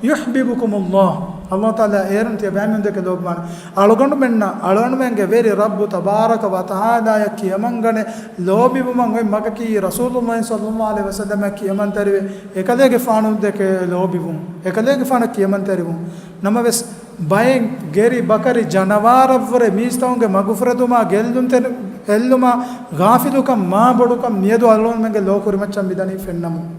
يحببكم الله، ﷲ ތަޢާލާ އޭރުން ތިޔަބައިމީހުން ދެކެ ލޯބިވާނެ. އަޅުގަނޑުމެންނަށް އަޅުގަނޑުމެންގެ ވެރި ރައްބު ތަބާރަކަ ވަތަޢާލާޔަށް ކިޔަމަންގަނެ ލޯބިވުމަށް އޮތް މަގަކީ ރަސޫލުﷲ ޞައްލަﷲ ޢަލައިހި ވަސައްލަމަށް ކިޔަމަންތެރިވެ، އެކަލޭގެފާނު ދެކެ ލޯބިވުން، އެކަލޭގެފާނަށް ކިޔަމަންތެރިވުން. ނަމަވެސް، ބައެއް ގެރި ބަކަރި ޖަނަވާރަށްވުރެ މީސްތަކުންގެ މަގުފުރެދުމާ ގެއްލުންތެރި ހެއްލުމާ ޣާފިލުކަން މާ ބޮޑުކަން މިއަދު އަޅުގަނޑުމެންގެ ލޯ ކުރިމައްޗަށް މިދަނީ ފެންނަމުން.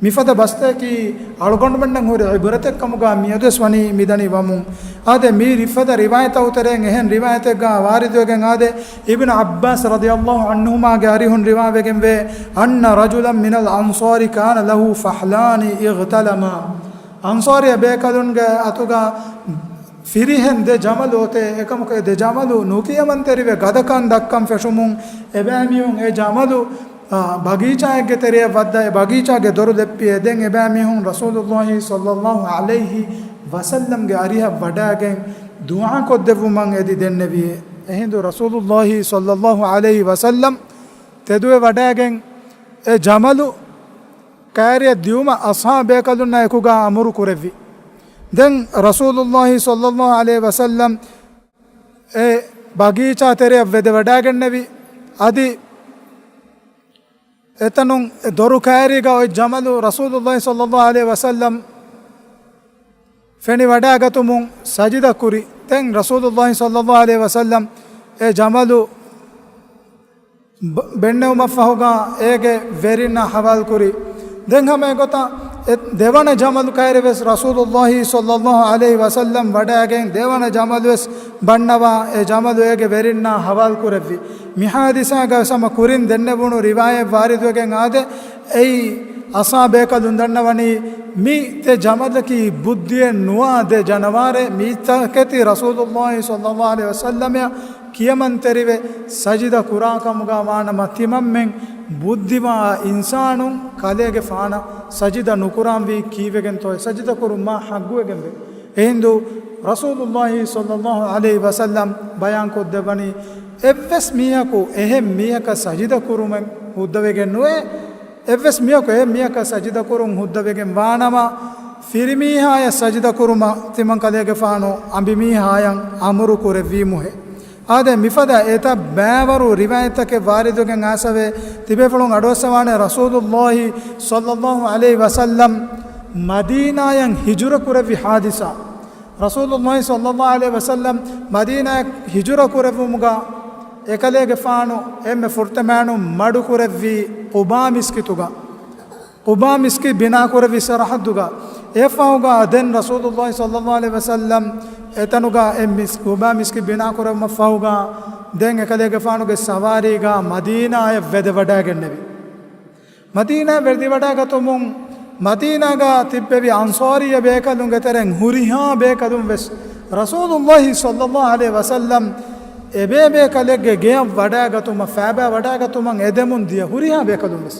މިފަދަ ބަސްތަކަކީ އަޅުގަނޑުމެންނަށް ހުރި ޢިބްރަތެއް ކަމުގަ މިއަދުވެސް ވަނީ މިދަނީ ވަމުން. އާދެ، މި ރިފަދަ ރިވާޔަތްތަކު ތެރެއިން އެހެން ރިވާޔަތެއްގަ ވާރިދުވެގެން އާދެ، އިބްނު ޢައްބާސް ރަޟިޔަﷲ ޢަންހުމާގެ އަރިހުން ރިވާވެގެންވޭ، أن رجلا من الأنصار كان له فحلان اغتلما. އަންޞާރީ ބޭކަލުންގެ އަތުގަ ފިރިހެން ދެ ޖަމަލު އޮތޭ، އެކަމަކު އެ ދެ ޖަމަލު ނުކިޔަމަންތެރިވެ ގަދަކަން ދައްކަން ފެށުމުން، އެބައިމީހުން އެ ޖަމަލު، އާ، ބަގީޗާއެއްގެ ތެރެއަށް ވައްދާ އެ ބަގީޗާގެ ދޮރު ލެއްޕިއޭ. ދެން އެބައިމީހުން ރަސޫލުﷲ ޞައްލަﷲ ޢަލައިހި ވަސައްލަމްގެ އަރިހަށް ވަޑައިގެން ދުޢާ ކޮށްދެއްވުމަށް އެދި ދެންނެވި. އެހިނދު ރަސޫލުﷲ ޞައްލަﷲ ޢަލައިހި ވަސައްލަމް ތެދުވެ ވަޑައިގެން އެ ޖަމަލު ކައިރިއަށް ދިއުމަށް އަޞްޙާބު ބޭކަލުންނާ އެކުގަ އަމުރު ކުރެއްވި. ދެން ރަސޫލުﷲ ޞައްލަﷲ ޢަލައިހި ވަސައްލަމް އެ ބަގީޗާ ތެރެއަށް ވެދެ ވަޑައިގެންނެވި. އަދި އެތަނުން އެ ދޮރު ކައިރީގަ އޮތް ޖަމަލު ރަސޫލުﷲ ޞައްލަﷲ ޢަލައިހި ވަސައްލަމް ފެނި ވަޑައިގަތުމުން ސަޖިދަ ކުރި. ދެން ރަސޫލުﷲ ޞައްލަﷲ ޢަލައިހި ވަސައްލަމް އެ ޖަމަލު ބަ-، ބެންނެވުމަށްފަހުގަ އޭގެ ވެރިންނާ ޙަވާލުކުރި. ދެން ހަމަ އެގޮތަށް އެ ދެވަނަ ޖަމަލު ކައިރިވެސް ރަސޫލުﷲ ޞައްލަﷲ ޢަލައިހި ވަސައްލަމް ވަޑައިގެން ދެވަނަ ޖަމަލުވެސް ބަންނަވާ އެ ޖަމަލު އޭގެ ވެރިންނާ ޙަވާލުކުރެއްވި. މި ޙާދިސާގަވެސް ހަމަ ކުރިން ދެންނެވުނު ރިވާޔަތް ވާރިދުވެގެން އާދެ، އެއީ އަޞްޙާބު ބޭކަލުން ދަންނަވަނީ މި ދެ ޖަމަލަކީ ބުއްދިއެއް ނުވާ ދެ ޖަނަވާރެއް. މިތަކެތި ރަސޫލުﷲ ޞައްލަﷲ ޢަލައިހި ވަސައްލަމައަށް ކިޔަމަންތެރިވެ ސަޖިދަ ކުރާ ކަމުގަ ވާނަމަ، ތިމަންމެން ބުއްދިވާ އިންސާނުން ކަލޭގެފާނަށް ސަޖިދަ ނުކުރާންވީ ކީއްވެގެންތޯއޭ؟ ސަޖިދަ ކުރުން މާ ޙައްޤުވެގެންވޭ. އެހިނދު ރަސޫލުﷲ ޞައްލަﷲ ޢަލައިހި ވަސައްލަމް ބަޔާންކޮށްދެއްވަނީ، އެއްވެސް މީހަކު އެހެން މީހަކަށް ސަޖިދަ ކުރުމެއް ހުއްދަވެގެން ނުވޭ. އެއްވެސް މީހަކު އެހެން މީހަކަށް ސަޖިދަ ކުރުން ހުއްދަވެގެން ވާނަމަ، ފިރިމީހާޔަށް ސަޖިދަ ކުރުމަށް ތިމަން ކަލޭގެފާނު އަނބިމީހާޔަށް އަމުރު ކުރެއްވީމުހޭ. އާދެ، މިފަދަ އެތައް ބައިވަރު ރިވާޔަތްތަކެއް ވާރިދުވެގެން އައިސްފަވޭ. ތިބޭފުޅުން އަޑުއައްސަވާނެ، ރަސޫލުﷲ ޞައްލަﷲ ޢަލައިހި ވަސައްލަމް މަދީނާޔަށް ހިޖުރަ ކުރެއްވި ޙާދިސާ. ރަސޫލުﷲ ޞައްލަﷲ ޢަލައިހި ވަސައްލަމް މަދީނާޔަށް ހިޖުރަ ކުރެއްވުމުގަ އެކަލޭގެފާނު އެންމެ ފުރަތަމައިނު މަޑު ކުރެއްވީ ޤުބާ މިސްކިތުގަ. ޤުބާ މިސްކިތް ބިނާކުރެއްވި ސަރަޙައްދުގަ. އެއަށްފަހުގަ ދެން ރަސޫލުﷲ ޞައްލަﷲ ޢަލައިހި ވަސައްލަމް އެތަނުގަ އެ މިސް-، ޤުބާ މިސްކިތް ބިނާކުރެއްވުމަށްފަހުގަ ދެން އެކަލޭގެފާނުގެ ސަވާރީގަ މަދީނާޔަށް ވެދެވަޑައިގެންނެވި. މަދީނާ ވެދެވަޑައިގަތުމުން މަދީނާގަ ތިއްބެވި އަންޞާރީ ބޭކަލުންގެ ތެރެއިން ހުރިހާ ބޭކަލުން ވެސް ރަސޫލުﷲ ޞައްލަﷲ ޢަލައިހި ވަސައްލަމް އެބޭބޭކަލެއްގެ ގެޔަށް ވަޑައިގަތުމަށް، ފައިބާ ވަޑައިގަތުމަށް އެދެމުން ދިޔަ ހުރިހާ ބޭކަލުން ވެސް.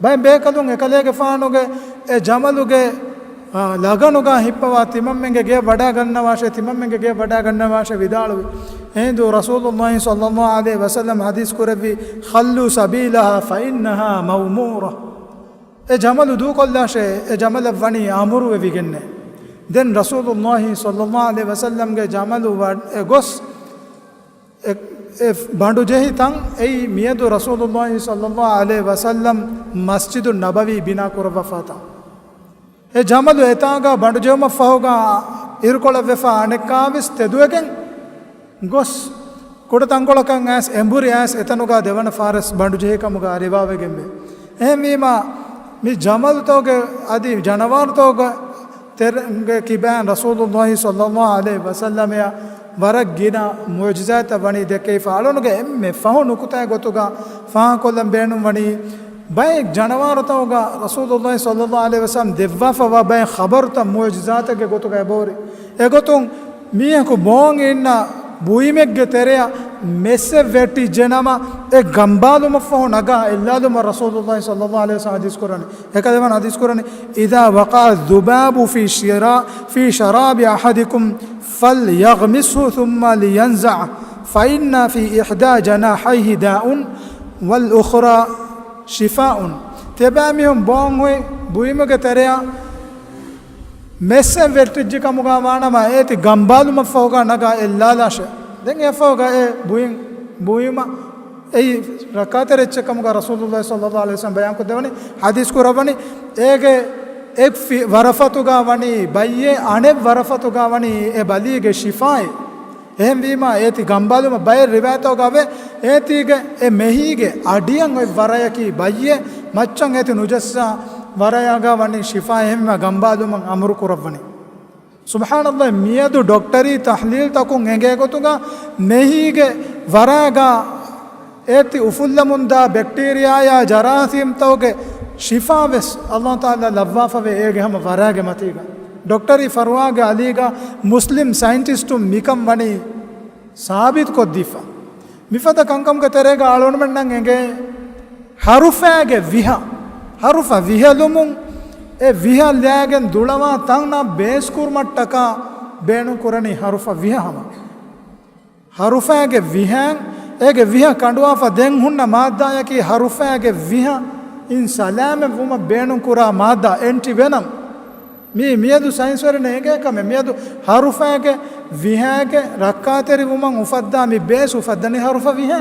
ބައެއް ބޭކަލުން އެކަލޭގެފާނުގެ އެ ޖަމަލުގެ، އާ، ލަގަނުގަ ހިއްޕަވާ ތިމަންމެންގެ ގެޔަށް ވަޑައިގަންނަވާށޭ، ތިމަންމެންގެ ގެޔަށް ވަޑައިގަންނަވާށޭ ވިދާޅުވި. އެހިނދު ރަސޫލުﷲ ޞައްލަﷲ ޢަލައިހި ވަސައްލަމް ޙަދީޘް ކުރެއްވި، "خلوا سبيلها فإنها مومورة." އެ ޖަމަލު ދޫކޮށްލާށޭ، އެ ޖަމަލަށް ވަނީ އަމުރުވެވިގެންނޭ. ދެން ރަސޫލުﷲ ޞައްލަﷲ ޢަލައިހި ވަސައްލަމްގެ ޖަމަލު ވަ-، އެ ގޮސް އެ، އެ ބަނޑުޖެހި ތަން އެއީ މިއަދު ރަސޫލުﷲ ޞައްލަﷲ ޢަލައިހި ވަސައްލަމް މަސްޖިދު ނަބަވީ ބިނާ ކުރައްވާފާ ތަން. އެ ޖަމަލު އެތާގަ ބަނޑުޖެހުމަށްފަހުގަ އިރުކޮޅަށްވެފަ އަނެއްކާވެސް ތެދުވެގެން ގޮސް، ކުޑަ ތަންކޮޅަކަށް އައިސް އެނބުރި އައިސް އެތަނުގަ ދެވަނަ ފާރެސް ބަނޑުޖެހި ކަމުގަ ރިވާވެގެންވޭ. އެހެންވީމަ، މި ޖަމަލުތަކުގެ އަދި ޖަނަވާރުތަކުގެ ތެރޭގެ ކިބައިން ރަސޫލުﷲ ޞައްލަﷲ ޢަލައިހި ވަސައްލަމަށް ވަރަށް ގިނަ މުޢުޖިޒާތްތައް ވަނީ ދެއްކެވިފަ. އަޅުގަނޑުގެ އެންމެ ފަހު ނުކުތާގެ ގޮތުގަ ފާހަގަކޮށްލަން ބޭނުންވަނީ، ބައެއް ޖަނަވާރުތަކުގަ ރަސޫލުﷲ ޞައްލަﷲ ޢަލައިހި ވަސައްލަމް ދެއްވާފަވާ ބައެއް ޚަބަރުތައް މުޢުޖިޒާތެއްގެ ގޮތުގަ އެބަހުރި. އެގޮތުން މީހަކު ބޯން އިންނަ ބުއިމެއްގެ ތެރެއަށް މެއްސެއް ވެއްޓިއްޖެނަމަ، އެ ގަނބާލުމަށްފަހު ނަގާ އެއްލާލުމަށް ރަސޫލުﷲ ޞައްލަﷲ ޢަލައިހި ވަސައްލަމް ޙަދީޘް ކުރަނީ. އެކަލޭގެފާނު ޙަދީޘް ކުރަނީ، "إذا وقع الذباب في شرا-، في شراب أحدكم فليغمسه ثم لينزعه، فإن في إحدى جناحيه داء والأخرى شفاء." ތިޔަބައިމީހުން ބޯން ހުއި ބުއިމުގެ ތެރެއަށް މެއްސެއް ވެއްޓިއްޖެ ކަމުގަ ވާނަމަ، އޭތި ގަނބާލުމަށްފަހުގަ ނަގާ އެއްލާލާށޭ. ދެން އެފަހުގަ އެ ބުއިން، ބުއިމަށް އެއީ ރައްކާތެރި އެއްޗެއް ކަމުގަ ރަސޫލުﷲ ޞައްލަﷲ ޢަލައިހި ވަސައްލަމް ބަޔާންކޮށްދެވަނީ، ޙަދީޘް ކުރައްވަނީ، އޭގެ އެއް ފި-، ވަރަފަތުގަ ވަނީ ބައްޔެއް، އަނެއް ވަރަފަތުގަ ވަނީ އެ ބަލީގެ ޝިފާއެއް. އެހެންވީމަ، އޭތި ގަނބާލުމަށް ބައެއް ރިވާޔަތުގަ އެ، އޭތީގެ އެ މެހީގެ އަޑިއަށް އޮތް ވަރަޔަކީ ބައްޔެއް، މައްޗަށް އޭތި ނުޖައްސާ ވަރަޔާގަ ވަނީ ޝިފާ. އެހެންވީމަ ގަނބާލުމަށް އަމުރު ކުރައްވަނީ. ސުބްޙާނަﷲ، މިއަދު ޑޮކްޓަރީ ތަޙްލީލްތަކުން އެނގޭ ގޮތުގަ މެހީގެ ވަރާގަ އޭތި އުފުއްލަމުންދާ ބެކްޓީރިއާޔާ ޖަރާސީމްތަކުގެ ޝިފާވެސް ﷲ ތަޢާލާ ލައްވާފަވޭ އޭގެ ހަމަ ވަރާގެ މަތީގަ. ޑޮކްޓަރީ ފަރުވާގެ އަލީގަ މުސްލިމް ސައިންޓިސްޓުން މިކަން ވަނީ ސާބިތުކޮށްދީފަ. މިފަދަ ކަންކަމުގެ ތެރޭގަ އަޅުގަނޑުމެންނަށް އެނގޭ ޙަރުފާގެ ވިހަ، ޙަރުފަ ވިހެލުމުން އެ ވިހަ ލާގެން ދުޅަވާ ތަން ބޭސްކުރުމަށްޓަކާ ބޭނުންކުރަނީ ޙަރުފަ ވިހަ ހަމަ. ޙަރުފާގެ ވިހައިން އޭގެ ވިހަ ކަނޑުވާފަ ދެން ހުންނަ މާއްދާޔަކީ ޙަރުފާގެ ވިހައިން ސަލާމަތްވުމަށް ބޭނުންކުރާ މާއްދާ އެންޓިވެނަމް. މީ މިއަދު ސައިންސްވެރިން އެނގޭ ކަމެއް. މިއަދު ޙަރުފާގެ ވިހާގެ ރައްކާތެރިވުމަށް އުފައްދާ މި ބޭސް އުފައްދަނީ ޙަރުފަ ވިހާ.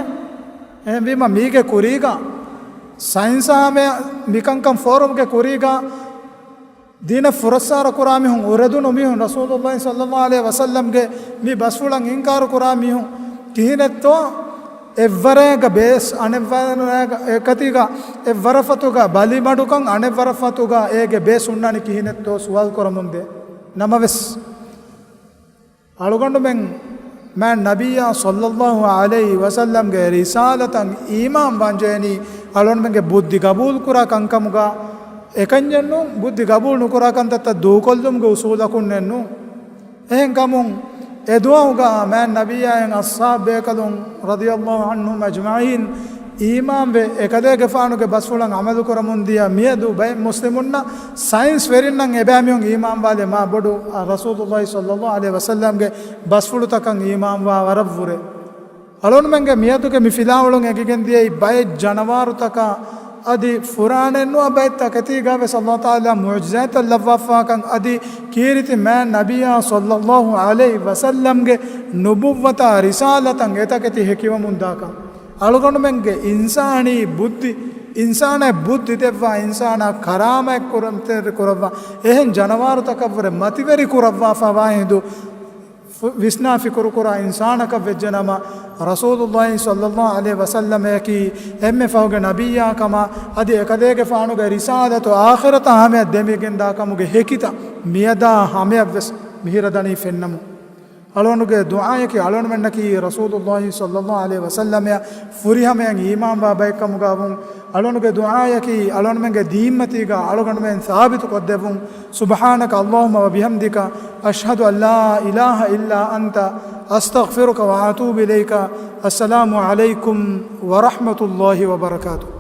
އެހެންވީމަ މީގެ ކުރީގަ ސައިންސާ ހަމަ މިކަންކަން ފޯރުމްގެ ކުރީގަ ދީނަށް ފުރައްސާރަ ކުރާ މީހުން، އުރެދުނު މީހުން، ރަސޫލުﷲ ޞައްލަﷲ ޢަލައިހި ވަސައްލަމްގެ މި ބަސްފުޅަށް އިންކާރު ކުރާ މީހުން ކިހިނެއްތޯ؟ އެއްވަރައިގަ ބޭސް އަނެއްވަރައިގަ އެކަތީގަ އެއްވަރަފަތުގަ ބަލިމަޑުކަން އަނެއްވަރަފަތުގަ އޭގެ ބޭސް ހުންނާނީ ކިހިނެއްތޯ ސުވާލު ކުރަމުންދޭ. ނަމަވެސް، އަޅުގަނޑުމެން މާތް ނަބިއްޔާ ޞައްލަﷲ ޢަލައިހި ވަސައްލަމްގެ ރިސާލަތަށް އީމާން ވާންޖެހެނީ، އަޅުގަނޑުމެންގެ ބުއްދި ގަބޫލުކުރާ ކަންކަމުގަ އެކަންޏެއްނޫން، ބުއްދި ގަބޫލު ނުކުރާ ކަންތައްތައް ދޫކޮށްލުމުގެ އުސޫލަކުންނެއްނޫން. އެހެންކަމުން، އެ ދުވަހުގަ މާތް ނަބިއްޔާއިން އަޞްޙާބު ބޭކަލުން ރަޟިޔަﷲ ޢަންހުމް އަޖްމަޢީން އީމާންވެ، އެކަލޭގެފާނުގެ ބަސްފުޅަށް ޢަމަލުކުރަމުންދިޔަ މިއަދު ބައެއް މުސްލިމުންނަށް ސައިންސް ވެރިންނަށް އެބައިމީހުން އީމާންވާލެ މާ ބޮޑު، އަ، ރަސޫލުﷲ ޞައްލަﷲ ޢަލައިހި ވަސައްލަމްގެ ބަސްފުޅުތަކަށް އީމާންވާ ވަރަށްވުރެ. އަޅުގަނޑުމެންގެ މިއަދުގެ މި ފިލާވަޅުން އެނގިގެންދިޔައީ ބައެއް ޖަނަވާރުތަކާ އަދި ފުރާނެއްނުވާ ބައެއް ތަކެތީގަ ވެސް ﷲ ތަޢާލާ މުޢުޖިޒާތްތައް ލައްވާފާކަން އަދި ކީރިތި މާތް ނަބިއްޔާ ޞައްލައްލާހު ޢަލައިހި ވަސައްލަމްގެ ނުބުއްވަތާ ރިސާލަތަށް އެތަކެތި ހެކިވަމުންދާކަން. އަޅުގަނޑުމެންގެ އިންސާނީ ބުއްދި، އިންސާނާއަށް ބުއްދި ދެއްވާ، އިންސާނާ ކަރާމަތް ކުރަންތެރި ކުރައްވާ، އެހެން ޖަނަވާރުތަކަށްވުރެ މަތިވެރި ކުރައްވާފަވާ ހިނދު، ފު-، ވިސްނާ ފިކުރުކުރާ އިންސާނަކަށް ވެއްޖެނަމަ، ރަސޫލުﷲ ޞައްލައްލާހު ޢަލައިހި ވަސައްލަމަކީ އެންމެ ފަހުގެ ނަބިއްޔާ ކަމަށް އަދި އެކަލޭގެފާނުގެ ރިސާލަތު އާޚިރަތަށް ހަމަޔަށް ދެމިގެންދާ ކަމުގެ ހެކިތައް މިއަދާ ހަމަޔަށްވެސް މިހިރަ ދަނީ ފެންނަމުން. އަޅުގަނޑުގެ ދުޢާޔަކީ އަޅުގަނޑުމެންނަކީ ރަސޫލުﷲ ޞައްލައްލާހު ޢަލައިހި ވަސައްލަމައަށް ފުރިހަމަޔަށް އީމާންވާ ބައެއްކަމުގަ ވުން. އަޅުގަނޑުގެ ދުޢާޔަކީ އަޅުގަނޑުމެންގެ ދީންމަތީގަ އަޅުގަނޑުމެން ސާބިތު ކޮށްދެއްވުން. سبحانك اللهم وبحمدك، أشهد أن لا إله إلا أنت، أستغفرك وأتوب إليك. السلام عليكم ورحمة الله وبركاته.